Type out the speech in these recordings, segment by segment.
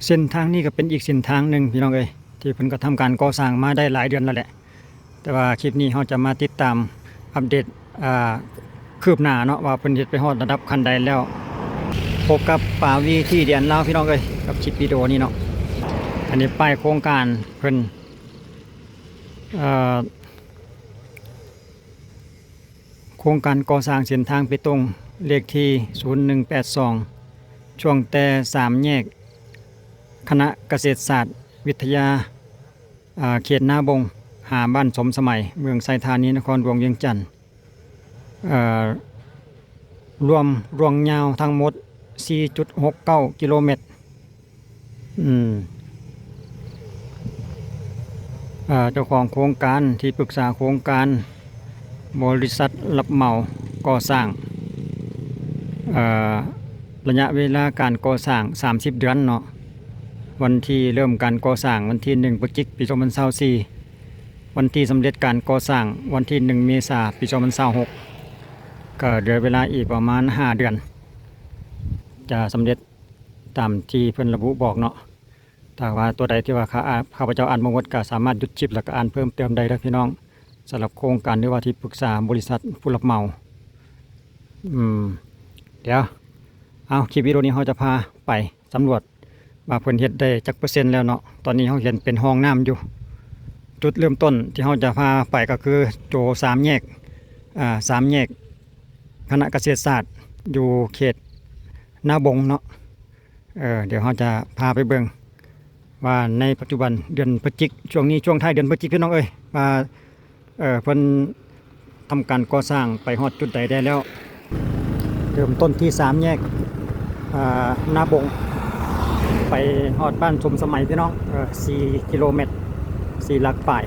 ເສັ້ນທາງນີ້ກໍເປັນອີກເສັ້ນທາງໜຶ່ງພີ່ນ້ອງເອີຍ ທີ່ເພິ່ນກໍທຳການກໍ່ສ້າງມາໄດ້ຫຼາຍເດືອນແລ້ວແຫຼະ ແຕ່ວ່າຄລິບນີ້ເຮົາຈະມາຕິດຕາມອັບເດດ ອ່າ ຄືບໜ້າເນາະ ວ່າເພິ່ນເຮັດໄປຮອດລະດັບຂັ້ນໃດແລ້ວ. ພົບກັບປາວີທີແດນລາວພີ່ນ້ອງເອີຍ ກັບຄລິບວິດີໂອນີ້ເນາະ. ອັນນີ້ປ້າຍໂຄງການເພິ່ນ ເອີ ໂຄງການກໍ່ສ້າງເສັ້ນທາງເປຕົງ ເລກທີສູນໜຶ່ງແປດສອງ ຊ່ວງແຕ່ສາມແຍກຄະນະກະເສດສາດວິທະຍາ ເຂດນາບົງ ຫາບ້ານສົມສະໄໝ ເມືອງໄຊທານີ ນະຄອນຫຼວງວຽງຈັນ ເອີ ລວມລວງຍາວທັງໝົດສີ່ຈຸດຫົກເກົ້າກິໂລແມັດ. ອືມ ເອີ ເຈົ້າຂອງໂຄງການ ທີ່ປຶກສາໂຄງການ ບໍລິສັດຮັບເໝົາກໍ່ສ້າງ ເອີ ໄລຍະເວລາການກໍ່ສ້າງສາມສິບເດືອນເນາະ ວັນທີເລີ່ມການກໍ່ສ້າງວັນທີໜຶ່ງ ພະຈິກ ປີສອງພັນຊາວສີ່ ວັນທີສຳເລັດການກໍ່ສ້າງວັນທີໜຶ່ງ ເມສາ ປີສອງພັນຊາວຫົກ ກໍເຫຼືອເວລາອີກປະມານຫ້າເດືອນ ຈະສຳເລັດຕາມທີ່ເພິ່ນລະບຸບອກເນາະ. ຖ້າວ່າຕົວໃດທີ່ວ່າຂ້າ ອາ ຂ້າພະເຈົ້າອ່ານບໍ່ໝົດ ກໍສາມາດຢຸດຄລິບ ແລ້ວກໍອ່ານເພີ່ມເຕີມໄດ້ເດີພີ່ນ້ອງ ສຳລັບໂຄງການ ຫຼືວ່າທີ່ປຶກສາບໍລິສັດຜູ້ຮັບເໝົາ. ອືມ ດຽວ ເອົາ ຄລິບວິດີໂອນີ້ເຮົາຈະພາໄປສຳຫຼວດວ່າເພິ່ນເຮັດໄດ້ຈັກເປີເຊັນແລ້ວເນາະ. ຕອນນີ້ເຮົາເຫັນເປັນຮ່ອງນ້ຳຢູ່ ຈຸດເລີ່ມຕົ້ນທີ່ເຮົາຈະພາໄປກໍຄືໂຕສາມແຍກ ອາ ສາມແຍກຄະນະກະເສດສາດ ຢູ່ເຂດນາບົງເນາະ. ເອີ ດຽວເຮົາຈະພາໄປເບິ່ງວ່າໃນປັດຈຸບັນເດືອນພະຈິກ ຊ່ວງນີ້ຊ່ວງທ້າຍເດືອນພະຈິກ ພີ່ນ້ອງເອີຍ ວ່າ ເອີ ເພິ່ນທຳການກໍ່ສ້າງໄປຮອດຈຸດໃດແດ່ແລ້ວ. ເລີ່ມຕົ້ນທີ່ສາມແຍກ ອາ ນາບົງ ໄປຮອດບ້ານສົມສະໄໝ ພີ່ນ້ອງ ເອີ ສີ່ກິໂລແມັດ ສີ່ຫຼັກປາຍ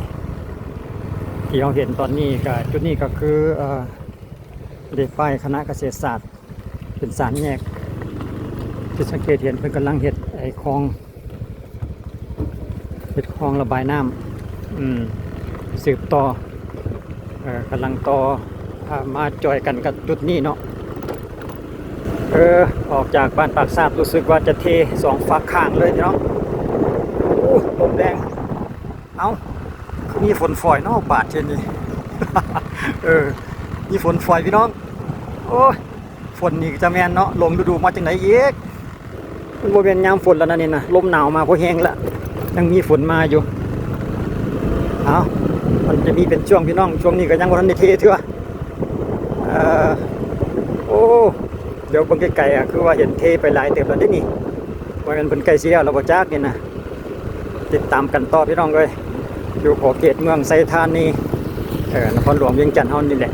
ທີ່ເຮົາເຫັນຕອນນີ້ ກະຈຸດນີ້ກໍຄື ເອີ ເລກປ້າຍຄະນະກະເສດສາດ ເປັນສາມແຍກ ທີ່ສັງເກດເຫັນເພິ່ນກຳລັງເຮັດໄອ້ຄອງ ເຮັດຄອງລະບາຍນ້ຳ ອືມ ສືບຕໍ່ ເອີ ກຳລັງຕໍ່ ອາ ມາຈອຍກັນກັບຈຸດນີ້ເນາະ. ເອີ ອອກຈາກບ້ານປາກຊາບ ຮູ້ສຶກວ່າຈະເທສອງຟາກຂ້າງເລີຍເນາະ. ໂອ້ ລົມແຮງ ເອົ້າ ຄືມີຝົນຝອຍເນາະບາດເທື່ອນີ້ ເອີ ມີຝົນຝອຍພີ່ນ້ອງ. ໂອ້ຍ ຝົນນີ້ຈະແມ່ນເນາະ ລົງລະດູມາຈັ່ງໃດອີກ ມັນບໍ່ແມ່ນຍາມຝົນແລ້ວນະນີ້ນະ ລົມໜາວມາພໍແຮງລະ ຍັງມີຝົນມາຢູ່. ເອົ້າ ມັນຈະມີເປັນຊ່ວງພີ່ນ້ອງ ຊ່ວງນີ້ກໍຍັງບໍ່ທັນໄດ້ເທເທື່ອ. ເອີ ໂອ້ ດຽວເບິ່ງໄກໆ ອາ ຄືວ່າເຫັນເທໄປຫຼາຍເຕີບແລ້ວເດ້ນີ້ ບໍ່ແມ່ນເພິ່ນໃກ້ຊິແລ້ວລະບໍ່ຈັກນີ້ນະ. ຕິດຕາມກັນຕໍ່ພີ່ນ້ອງເອີຍ ຢູ່ຂົວເຂດເມືອງໄຊທານີ ເອີ ນະຄອນຫຼວງວຽງຈັນເຮົານີ້ແຫຼະ.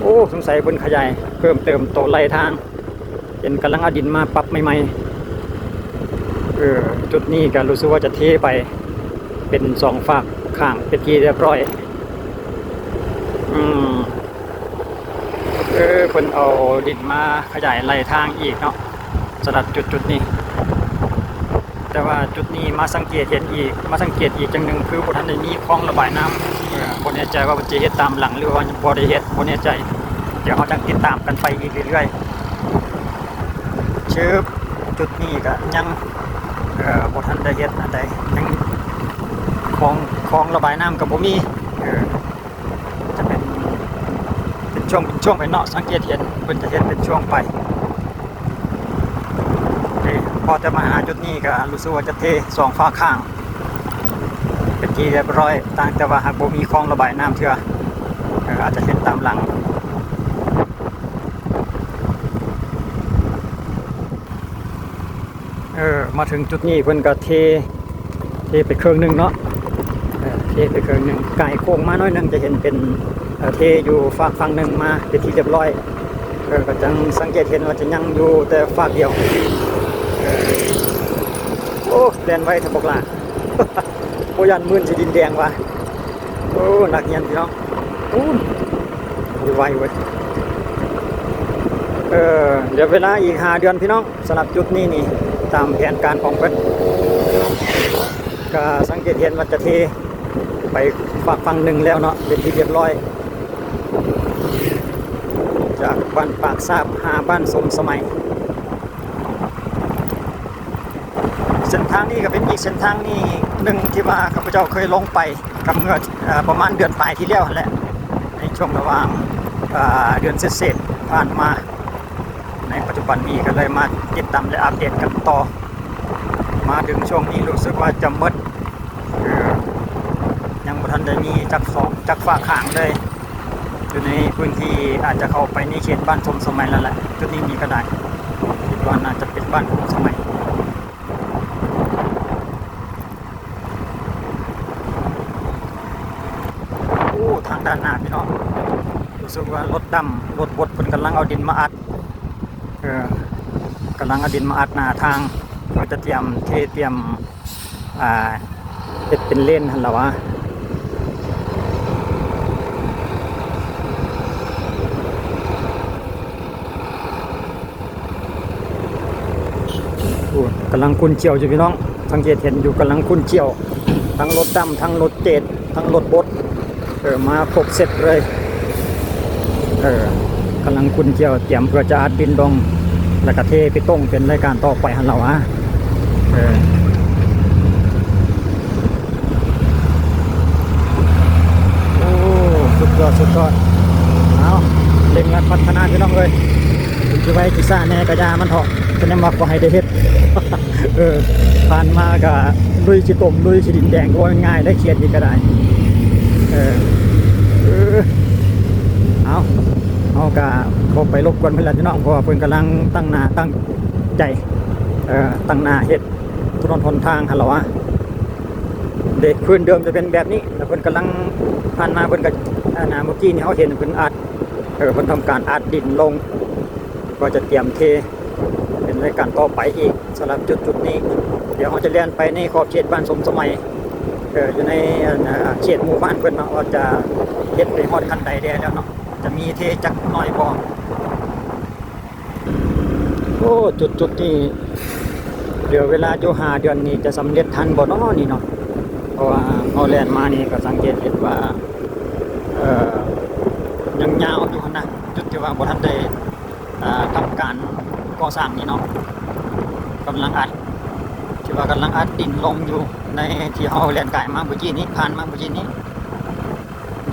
ໂອ້ ສົງໄສເພິ່ນຂະຫຍາຍເພີ່ມເຕີມໂຕໄລ່ທາງ ເຫັນກຳລັງເອົາດິນມາປັບໃໝ່ໆ. ເອີ ຈຸດນີ້ກໍຮູ້ສຶກວ່າຈະເທໄປເປັນສອງຟາກຂ້າງເປັນທີ່ຮຽບຮ້ອຍ. ອືມ ເອີ ເພິ່ນເອົາດິນມາຂະຫຍາຍໄລ່ທາງອີກເນາະ ສຳລັບຈຸດໆນີ້. ແຕ່ວ່າຈຸດນີ້ມາສັງເກດເຫັນອີກ ມາສັງເກດອີກຢ່າງໜຶ່ງ ຄືບໍ່ທັນໄດ້ມີຄອງລະບາຍນ້ຳ. ເອີ ບໍ່ແນ່ໃຈວ່າເພິ່ນຈະເຮັດຕາມຫຼັງ ຫຼືວ່າບໍ່ໄດ້ເຮັດ ບໍ່ແນ່ໃຈ. ດຽວເຮົາຈັ່ງຕິດຕາມກັນໄປອີກເລື້ອຍໆ. ຊຶບ ຈຸດນີ້ກະຍັງ ເອີ ບໍ່ທັນໄດ້ເຮັດອັນໃດ ຍັງ ຄອງ ຄອງລະບາຍນ້ຳກະບໍ່ມີ. ເອີ ຈະເປັນ ເປັນຊ່ວງເປັນຊ່ວງໄປເນາະ ສັງເກດເຫັນເພິ່ນຈະເຮັດເປັນຊ່ວງໄປ. ນີ້ ພໍແຕ່ມາຫາຈຸດນີ້ກະຮູ້ສຶກວ່າຈະເທສອງຝາຂ້າງເປັນທີ່ຮຽບຮ້ອຍ ຕ່າງແຕ່ວ່າຫາກບໍ່ມີຄອງລະບາຍນ້ຳເທື່ອ. ເອີ ອາດຈະເຮັດຕາມຫຼັງ. ເອີ ມາເຖິງຈຸດນີ້ເພິ່ນກະເທ ເທໄປເຄິ່ງໜຶ່ງເນາະ ເອີ ເທໄປເຄິ່ງໜຶ່ງ ກາຍໂຄ້ງມາໜ້ອຍໜຶ່ງ ຈະເຫັນເປັນ ເອີ ເທຢູ່ຟາກຝັ່ງໜຶ່ງມາເປັນທີ່ຮຽບຮ້ອຍ. ເອີ ກະຈັ່ງສັງເກດເຫັນວ່າຈະຍັງຢູ່ແຕ່ຟາກດຽວ. ເອີ ໂອ້ ແລ່ນໄວແທ້ບັກຫຼ້າ ໂອ້ ຢ້ານມື່ນຊິດິນແດງວ່າ. ໂອ້ ນັກຮຽນພີ່ນ້ອງ ໂອ້ ໄວເວີຍ. ເອີ ເຫຼືອເວລາອີກຫ້າເດືອນພີ່ນ້ອງ ສຳລັບຈຸດນີ້ນີ້ ຕາມແຜນການຂອງເພິ່ນ ກະສັງເກດເຫັນວ່າຈະເທໄປຟາກຝັ່ງໜຶ່ງແລ້ວເນາະ ເປັນທີ່ຮຽບຮ້ອຍ ຈາກບ້ານປາກຊາບຫາບ້ານສົມສະໄໝ. ເສັ້ນທາງນີ້ກໍເປັນອີກເສັ້ນທາງນີ້ໜຶ່ງທີ່ວ່າຂ້າພະເຈົ້າເຄີຍລົງໄປກັບເມື່ອ ເອີ ປະມານເດືອນປາຍທີ່ແລ້ວຫັ້ນແຫຼະ ໃນຊ່ວງລະຫວ່າງ ເອີ ເດືອນເສດໆຜ່ານມາ. ໃນປັດຈຸບັນນີ້ກໍເລີຍມາຕິດຕາມ ແລະ ອັບເດດກັນຕໍ່. ມາເຖິງຊ່ວງນີ້ຮູ້ສຶກວ່າຈະໝົດ ເອີ ຍັງບໍ່ທັນໄດ້ມີຈັກສອງ ຈັກຝາຂ້າງເລີຍ. ຢູ່ໃນພື້ນທີ່ອາດຈະເຂົ້າໄປໃນເຂດບ້ານສົມສະໄໝແລ້ວແຫຼະ ຈຸດນີ້ນີ້ກໍໄດ້ ຄິດວ່າໜ້າຈະເປັນບ້ານສົມສະໄໝ. ໂອ້ ທາງດ້ານໜ້າພີ່ນ້ອງ ຮູ້ສຶກວ່າລົດດຳ ລົດບົດເພິ່ນກຳລັງເອົາດິນມາອັດ ເອີ ກຳລັງເອົາດິນມາອັດໜ້າທາງ ເພື່ອຈະຕຽມເທ ຕຽມ ອ່າ ເຮັດເປັນເລນຫັ້ນລະຫວາ. ໂອ້ ກຳລັງຂຸ້ນຂ້ຽວຢູ່ພີ່ນ້ອງ ສັງເກດເຫັນຢູ່ ກຳລັງຂຸ້ນຂ້ຽວ ທັງລົດດຳ ທັງລົດເຈດ ທັງລົດບົດ ເອີ ມາຄົບເຊັດເລີຍ. ເອີ ກຳລັງຂຸ້ນຂ້ຽວ ຕຽມເພື່ອຈະອັດດິນລົງ ແລ້ວກະເທເບຕົງເປັນລາຍການຕໍ່ໄປຫັ້ນລະຫວາ. ເອີ ໂອ້ ສຸດຍອດ ສຸດຍອດ. ເອົາ ເລັ່ງລັດພັດທະນາພີ່ນ້ອງເອີຍ ຊິໄວຊິຊ້າແດ່ກໍຢ່າມັນເຖາະ ສະແດງວ່າຂໍໃຫ້ໄດ້ເຮັດ. ເອີ ຜ່ານມາກໍລຸຍຂີ້ຕົມ ລຸຍຂີ້ດິນແດງ ກໍບໍ່ແມ່ນງ່າຍເດ້ ເຂດນີ້ກໍໄດ້. ເອີ ເອີ ເອົາ ເຮົາກໍບໍ່ໄປລົບກວນເພິ່ນແລ້ວພີ່ນ້ອງ ເພາະວ່າເພິ່ນກຳລັງຕັ້ງໜ້າຕັ້ງໃຈ ເອີ ຕັ້ງໜ້າເຮັດຖະໜົນຫົນທາງຫັ້ນລະຫວາ. ເດ້ ພື້ນເດີມຈະເປັນແບບນີ້ ແລ້ວເພິ່ນກຳລັງ ຜ່ານມາເພິ່ນກໍ ອັນນ່າ ເມື່ອກີ້ນີ້ເຮົາເຫັນເພິ່ນອັດ ເອີ ເພິ່ນທຳການອັດດິນລົງ ກໍຈະຕຽມເທເປັນລາຍການຕໍ່ໄປອີກ. ສຳລັບຈຸດໆນີ້ ດຽວເຮົາຈະແລ່ນໄປໃນຂອບເຂດບ້ານສົມສະໄໝ ເອີ ຢູ່ໃນ ອັນ ເຂດໝູ່ບ້ານເພິ່ນເນາະ ວ່າຈະເຮັດໄປຮອດຂັ້ນໃດແດ່ແລ້ວເນາະ ຈະມີເທຈັກໜ້ອຍບໍ່. ໂອ້ ຈຸດໆນີ້ ເຫຼືອເວລາຢູ່ຫ້າເດືອນນີ້ ຈະສຳເລັດທັນບໍ່ເນາະນີ້ເນາະ ເພາະວ່າເຮົາແລ່ນມານີ້ກໍສັງເກດເຫັນວ່າ ເອີ ຍັງຍາວຢູ່ຫັ້ນນະ ຈຸດທີ່ວ່າບໍ່ທັນໄດ້ ອ່າ ທຳການກໍ່ສ້າງນີ້ເນາະ ກຳລັງອັດ ທີ່ວ່າກຳລັງອັດດິນລົງຢູ່ ໃນທີ່ເຮົາແລ່ນກາຍມາເມື່ອກີ້ນີ້ ຜ່ານມາເມື່ອກີ້ນີ້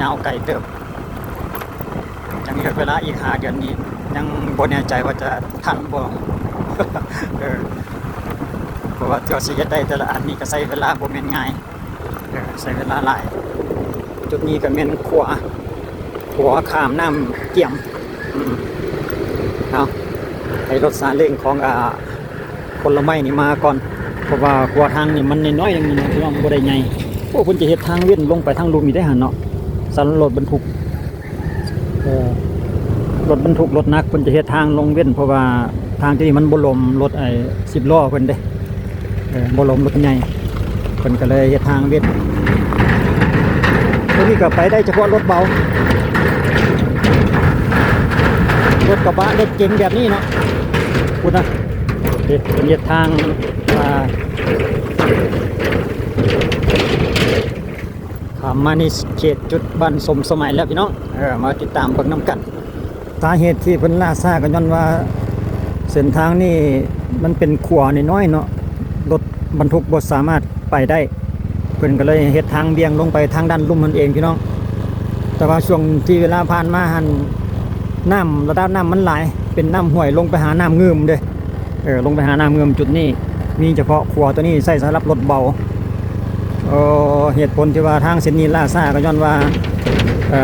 ຍາວໄກເຕີບ. ຍັງເຫຼືອເວລາອີກຫ້າເດືອນນີ້ ຍັງບໍ່ແນ່ໃຈວ່າຈະທັນບໍ່ ເອີ ເພາະວ່າກວ່າຊິເຮັດໄດ້ແຕ່ລະອັນນີ້ກໍໃຊ້ເວລາບໍ່ແມ່ນງ່າຍ ເອີ ໃຊ້ເວລາຫຼາຍ. ຈຸດນີ້ກໍແມ່ນຂົວ ຂົວຂ້າມນ້ຳກຽມ ອືມ ເອົາ ໃຫ້ລົດຊາເລັງຂອງ ອ່າ ຜົນລະໄມ້ນີ້ມາກ່ອນ ເພາະວ່າຂົວທາງນີ້ມັນນ້ອຍໆໜຶ່ງເນາະ ພີ່ນ້ອງ ບໍ່ໄດ້ໃຫຍ່. ໂອ້ ເພິ່ນຈະເຮັດທາງເວັ້ນລົງໄປທາງລຸ່ມນີ້ໄດ້ຫັ້ນເນາະ ສຳລັບລົດບັນທຸກ ເອີ ລົດບັນທຸກ ລົດໜັກ ເພິ່ນຈະເຮັດທາງລົງເວັ້ນ ເພາະວ່າທາງທີ່ນີ້ມັນບໍ່ລົມລົດ ໄອ້ ສິບລໍ້ເພິ່ນເດ້ ເອີ ບໍ່ລົມລົດໃຫຍ່ ເພິ່ນກໍເລີຍເຮັດທາງເວັ້ນ. ໂຕນີ້ກໍໄປໄດ້ສະເພາະລົດເບົາ ລົດກະບະ ລົດເກັງແບບນີ້ເນາະ ພຸ້ນນະ ເຮັດ ເພິ່ນເຮັດທາງ ອ່າ ຂ້າມມານີ້ເຂດຈຸດບ້ານສົມສະໄໝແລ້ວພີ່ນ້ອງ ເອີ ມາຕິດຕາມເບິ່ງນຳກັນ. ສາເຫດທີ່ເພິ່ນລ່າຊ້າກໍຍ້ອນວ່າເສັ້ນທາງນີ້ມັນເປັນຂົວນ້ອຍໆເນາະ ລົດບັນທຸກບໍ່ສາມາດໄປໄດ້ ເພິ່ນກໍເລີຍເຮັດທາງບ່ຽງລົງໄປທາງດ້ານລຸ່ມຫັ້ນເອງພີ່ນ້ອງ. ແຕ່ວ່າຊ່ວງທີ່ເວລາຜ່ານມາຫັ້ນ ນ້ຳ ລະດັບນ້ຳມັນຫຼາຍ ເປັນນ້ຳຫ້ວຍລົງໄປຫານ້ຳງື່ມເດ້ ເອີ ລົງໄປຫານ້ຳງື່ມ. ຈຸດນີ້ມີສະເພາະຂົວໂຕນີ້ໃຊ້ສຳລັບລົດເບົາ. ເອີ ເຫດຜົນທີ່ວ່າທາງເສັ້ນນີ້ລ່າຊ້າກໍຍ້ອນວ່າ ເອີ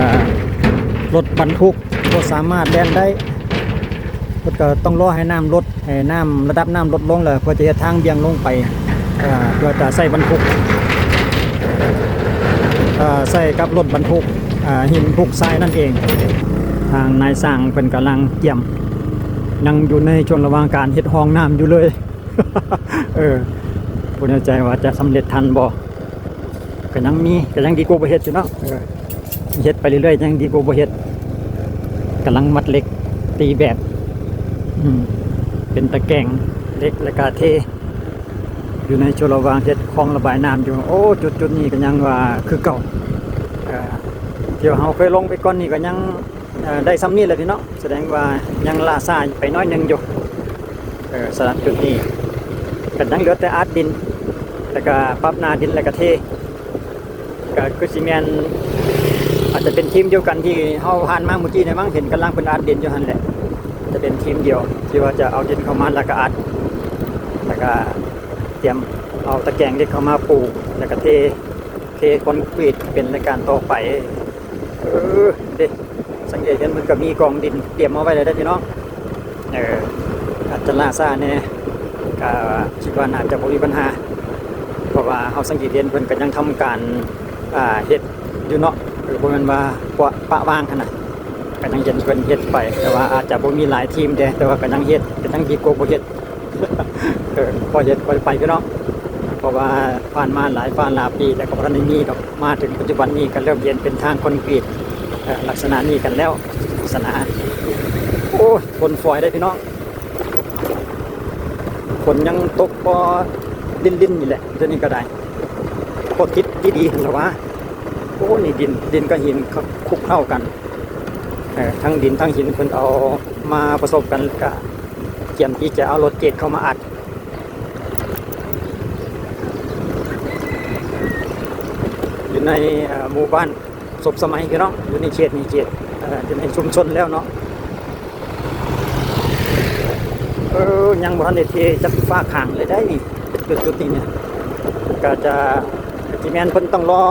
ລົດບັນທຸກບໍ່ສາມາດແລ່ນໄດ້ ເພິ່ນກໍຕ້ອງລໍໃຫ້ນ້ຳລົດ ໃຫ້ນ້ຳ ລະດັບນ້ຳລົດລົງ ແລ້ວເພື່ອຈະເຮັດທາງບ່ຽງລົງໄປ ເອີ ເພື່ອຈະໃຊ້ບັນທຸກ ເອີ ໃຊ້ກັບລົດບັນທຸກ ເອີ ຫີນບຸກຊາຍນັ້ນເອງ. ທາງນາຍຊ່າງເພິ່ນກຳລັງກຽມ ຍັງຢູ່ໃນຊ່ວງລະຫວ່າງການເຮັດຮ່ອງນ້ຳຢູ່ເລີຍ. ເອີ ບໍ່ແນ່ໃຈວ່າຈະສຳເລັດທັນບໍ່ ກໍຍັງມີ ກໍຍັງດີກວ່າບໍ່ເຮັດຢູ່ເນາະ. ເອີ ເຮັດໄປເລື້ອຍໆ ຍັງດີກວ່າບໍ່ເຮັດ. ກຳລັງມັດເຫຼັກ ຕີແບບ ອືມ ເປັນຕະແກງເຫຼັກ ແລ້ວກະເທ ຢູ່ໃນຊ່ວງລະຫວ່າງເຮັດຄອງລະບາຍນ້ຳຢູ່. ໂອ້ ຈຸດໆນີ້ກໍຍັງວ່າຄືເກົ່າ ເອີ ທີ່ວ່າເຮົາເຄີຍລົງໄປກ່ອນນີ້ກໍຍັງ ເອີ ໄດ້ສ່ຳນີ້ແຫຼະພີ່ນ້ອງ ສະແດງວ່າຍັງລ່າຊ້າໄປໜ້ອຍໜຶ່ງຢູ່. ເອີ ສຳລັບຈຸດນີ້ ກໍຍັງເຫຼືອແຕ່ອັດດິນ ແລ້ວກໍປັບໜ້າດິນ ແລ້ວກໍເທ ກໍຄືຊິແມ່ນ ອາດຈະເປັນທີມດຽວກັນທີ່ເຮົາຜ່ານມາມື້ກີ້ນີ້ມັ້ງ ເຫັນກຳລັງເພິ່ນອັດດິນຢູ່ຫັ້ນແຫຼະ. ຈະເປັນທີມດຽວທີ່ວ່າຈະເອົາດິນເຂົ້າມາ ແລ້ວກໍອັດ ແລ້ວກໍຕຽມເອົາຕະແກງເຫຼັກເຂົ້າມາປູ ແລ້ວກໍເທ ເທຄອນກຣີດເປັນລາຍການຕໍ່ໄປ. ເອີ ເດ້ ສັງເກດເຫັນເພິ່ນກໍມີກອງດິນຕຽມເອົາໄວ້ແລ້ວເດ້ພີ່ນ້ອງ. ເອີ ອາດຈະລ່າຊ້າແດ່ ກໍຄິດວ່າໜ້າຈະບໍ່ມີບັນຫາ ເພາະວ່າເຮົາສັງເກດເຫັນເພິ່ນກໍຍັງທຳການ ອ່າ ເຮັດຢູ່ເນາະ. ເອີ ບໍ່ແມ່ນວ່າປະ ປະວາງຫັ້ນນະ ກໍຍັງເຫັນເພິ່ນເຮັດໄປ ແຕ່ວ່າອາດຈະບໍ່ມີຫຼາຍທີມແດ່ ແຕ່ວ່າກໍຍັງເຮັດ ກໍຍັງດີກວ່າບໍ່ເຮັດ. ເອີ ພໍເຮັດພໍໄປພີ່ນ້ອງ ເພາະວ່າຜ່ານມາຫຼາຍຟ້າຫຼາຍປີແລ້ວ ກໍບໍ່ທັນໄດ້ມີດອກ. ມາເຖິງປັດຈຸບັນນີ້ກໍເລີ່ມເຫັນເປັນທາງຄອນກຣີດ ເອີ ລັກສະນະນີ້ກັນແລ້ວ ສະນະ. ໂອ້ຍ ຝົນຝອຍເດ້ພີ່ນ້ອງ ຝົນຍັງຕົກພໍລິນໆນີ້ແຫຼະ ດຽວນີ້ກໍໄດ້ ພໍຕິດດີໆຫັ້ນລະຫວາ. ໂອ້ ນີ້ດິນ ດິນກັບຫີນຄຸກເຄົ້າກັນ ເອີ ທັງດິນທັງຫີນເພິ່ນເອົາມາປະສົມກັນ ກະກຽມທີ່ຈະເອົາລົດເກດເຂົ້າມາອັດ ຢູ່ໃນ ເອີ ໝູ່ບ້ານສົມສະໄໝພີ່ນ້ອງ ຢູ່ໃນເຂດນີ້ ເຂດ ເອີ ຢູ່ໃນຊຸມຊົນແລ້ວເນາະ. ເອີ ຍັງບໍ່ທັນໄດ້ເທຈັກຝາຂ້າງເລີຍໄດ໋ນີ້ ຈຸດໆນີ້ນະ ກໍຈະ ຊິແມ່ນເພິ່ນຕ້ອງລໍ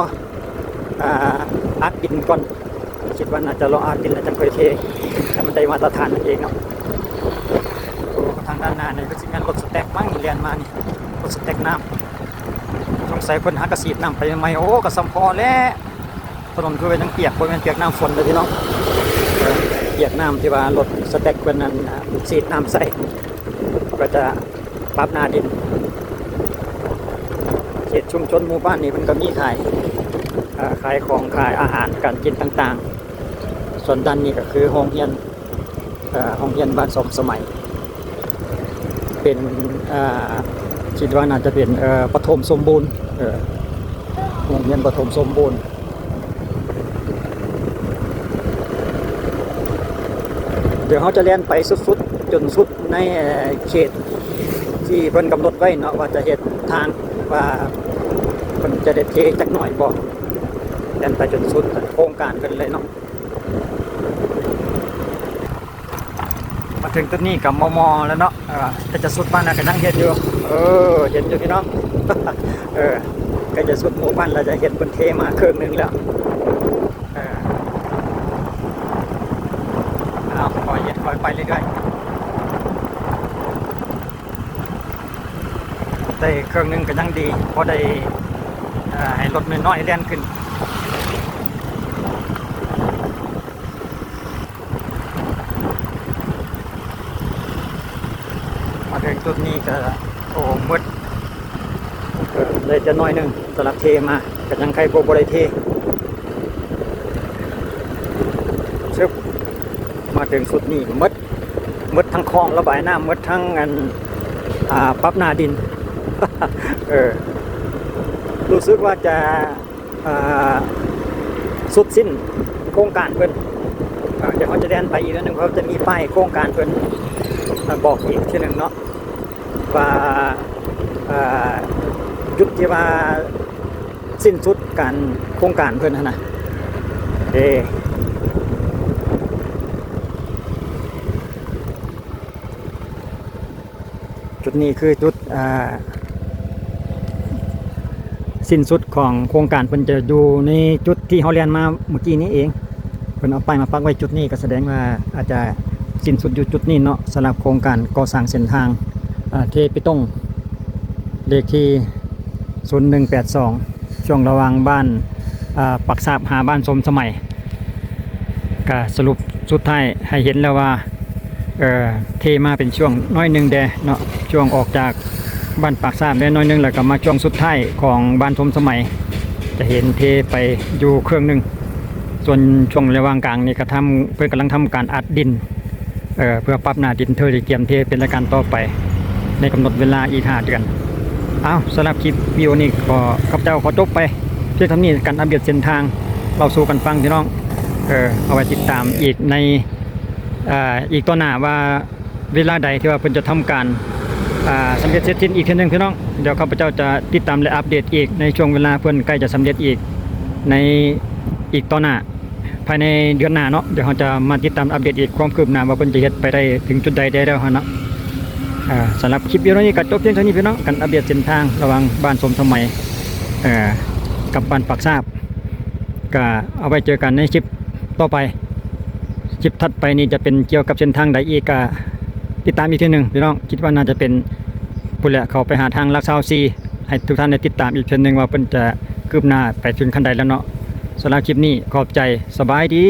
ອ່າ ອັດດິນກ່ອນ ຄິດວ່າໜ້າຈະລໍອັດດິນແລ້ວຈັ່ງຄ່ອຍເທ ໃຫ້ມັນໄດ້ມາດຕະຖານນັ້ນເອງເນາະ. ໂອ້ ທາງດ້ານໜ້ານີ້ຄືຊິແມ່ນລົດສະແຕັກມັ້ງ ແລ່ນມານີ້ ລົດສະແຕັກນ້ຳ ສົງໄສເພິ່ນຫາກະສີດນ້ຳໄປໃໝ່ໆ. ໂອ້ ກໍສ່ຳພໍແຫຼະ ຖະໜົນຄືວ່າຍັງປຽກ ບໍ່ແມ່ນປຽກນ້ຳຝົນເດີ້ພີ່ນ້ອງ ເອີ ປຽກນ້ຳທີ່ວ່າລົດສະແຕັກເພິ່ນນັ້ນ ອ່າ ສີດນ້ຳໃສ່ ກໍຈະປັບໜ້າດິນ. ເຂດຊຸມຊົນໝູ່ບ້ານນີ້ເພິ່ນກໍມີຂາຍ ເອີ ຂາຍຂອງ ຂາຍອາຫານການກິນຕ່າງໆ. ສ່ວນດ້ານນີ້ກໍຄືໂຮງຮຽນ ເອີ ໂຮງຮຽນບ້ານສົມສະໄໝ ເປັນ ເອີ ຄິດວ່າໜ້າຈະເປັນ ເອີ ປະຖົມສົມບູນ ເອີ ໂຮງຮຽນປະຖົມສົມບູນ. ດຽວເຮົາຈະແລ່ນໄປສຸດໆ ຈົນສຸດໃນ ເອີ ເຂດທີ່ເພິ່ນກຳນົດໄວ້ເນາະ ວ່າຈະເຮັດທາງ ວ່າເພິ່ນຈະໄດ້ເທຈັກໜ້ອຍບໍ່ ແລ່ນໄປຈົນສຸດໂຄງການເພິ່ນເລີຍເນາະ. ມາເຖິງຈຸດນີ້ກໍມໍ່ໆແລ້ວເນາະ ເອີ ໃກ້ຈະສຸດບ້ານແລ້ວ ກໍຍັງເຫັນຢູ່ ເອີ ເຫັນຢູ່ພີ່ນ້ອງ ເອີ ໃກ້ຈະສຸດໝູ່ບ້ານແລ້ວ ຈະເຫັນເພິ່ນເທມາເຄິ່ງໜຶ່ງແລ້ວ ເອີ ເອົາ ຄ່ອຍເຮັດຄ່ອຍໄປເລື້ອຍໆ ໄດ້ເຄິ່ງໜຶ່ງກໍຍັງດີ ພໍໄດ້ ເອີ ໃຫ້ລົດນ້ອຍໆແລ່ນຂຶ້ນ. ມາເຖິງຈຸດນີ້ກໍ ໂອ້ ມືດ ເອີ ໄດ້ແຕ່ໜ້ອຍໜຶ່ງ ສຳລັບເທມາ ກໍຍັງໄຄບໍ່ ບໍ່ໄດ້ເທ ຊຶບ ມາເຖິງຈຸດນີ້ໝົດ ໝົດທັງຄອງລະບາຍນ້ຳ ໝົດທັງອັນ ອ່າ ປັບໜ້າດິນ ເອີ ຮູ້ສຶກວ່າຈະ ອ່າ ສຸດສິ້ນໂຄງການເພິ່ນ ອ່າ ດຽວເຮົາຈະແລ່ນໄປອີກໜ້ອຍໜຶ່ງ ເພາະຈະມີປ້າຍໂຄງການເພິ່ນ ອ່າ ບອກອີກເທື່ອໜຶ່ງເນາະ ວ່າ ອ່າ ຈຸດທີ່ວ່າສິ້ນສຸດການໂຄງການເພິ່ນຫັ້ນນະ ເດ້. ຈຸດນີ້ຄືຈຸດ ອ່າ ສິ້ນສຸດຂອງໂຄງການເພິ່ນຈະຢູ່ໃນຈຸດທີ່ເຮົາແລ່ນມາເມື່ອກີ້ນີ້ເອງ ເພິ່ນເອົາປ້າຍມາປັກໄວ້ຈຸດນີ້ ກໍສະແດງວ່າອາດຈະສິ້ນສຸດຢູ່ຈຸດນີ້ເນາະ ສຳລັບໂຄງການກໍ່ສ້າງເສັ້ນທາງ ອ່າ ເທເບຕົງ ເລກທີສູນໜຶ່ງແປດສອງ ຊ່ວງລະຫວ່າງບ້ານ ອ່າ ປາກຊາບ ຫາບ້ານສົມສະໄໝ. ກະສະຫຼຸບສຸດທ້າຍໃຫ້ເຫັນແລ້ວວ່າ ເອີ ເທມາເປັນຊ່ວງໜ້ອຍໜຶ່ງແດ່ເນາະ ຊ່ວງອອກຈາກບ້ານປາກຊາບແດ່ໜ້ອຍໜຶ່ງ ແລ້ວກໍມາຊ່ວງສຸດທ້າຍຂອງບ້ານສົມສະໄໝ ຈະເຫັນເທໄປຢູ່ເຄິ່ງໜຶ່ງ ສ່ວນຊ່ວງລະຫວ່າງກາງນີ້ກໍທຳ ເພິ່ນກຳລັງທຳການອັດດິນ ເອີ ເພື່ອປັບໜ້າດິນ ເພື່ອຊິກຽມເທເປັນລາຍການຕໍ່ໄປ ໃນກຳນົດເວລາອີກຫ້າເດືອນ. ເອົາ ສຳລັບຄລິບວິດີໂອນີ້ກໍ ຂ້າພະເຈົ້າຂໍຈົບໄປພຽງເທົ່ານີ້ ການອັບເດດເສັ້ນທາງເລົ່າສູ່ກັນຟັງພີ່ນ້ອງ ເອີ ເອົາໄວ້ຕິດຕາມອີກໃນ ເອີ ອີກຕໍ່ໜ້າວ່າເວລາໃດທີ່ວ່າເພິ່ນຈະທຳການ ອ່າ ສຳເລັດເສັດສິ້ນອີກເທື່ອໜຶ່ງພີ່ນ້ອງ. ດຽວຂ້າພະເຈົ້າຈະຕິດຕາມ ແລະ ອັບເດດອີກໃນຊ່ວງເວລາເພິ່ນໃກ້ຈະສຳເລັດອີກ ໃນອີກຕໍ່ໜ້າ ພາຍໃນເດືອນໜ້າເນາະ. ດຽວເຮົາຈະມາຕິດຕາມອັບເດດອີກ ຄວາມຄືບໜ້າວ່າເພິ່ນຈະເຮັດໄປໄດ້ເຖິງຈຸດໃດແດ່ແລ້ວຫັ້ນເນາະ. ອ່າ ສຳລັບຄລິບວິດີໂອນີ້ກໍຈົບພຽງເທົ່ານີ້ພີ່ນ້ອງ, ການອັບເດດເສັ້ນທາງລະຫວ່າງບ້ານສົມສະໄໝ ເອີ ກັບບ້ານປາກຊາບ. ກໍເອົາໄວ້ເຈີກັນໃນຄລິບຕໍ່ໄປ. ຄລິບຖັດໄປນີ້ຈະເປັນກ່ຽວກັບເສັ້ນທາງໃດອີກ ກໍຕິດຕາມອີກເທື່ອໜຶ່ງພີ່ນ້ອງ. ຄິດວ່າໜ້າຈະເປັນພຸ້ນແຫຼະ ເຂົ້າໄປຫາທາງຫຼັກຊາວສີ່ ໃຫ້ທຸກທ່ານໄດ້ຕິດຕາມອີກເທື່ອໜຶ່ງວ່າເພິ່ນຈະຄືບໜ້າໄປເຖິງຂັ້ນໃດແລ້ວເນາະ. ສຳລັບຄລິບນີ້ຂອບໃຈ, ສະບາຍດີ.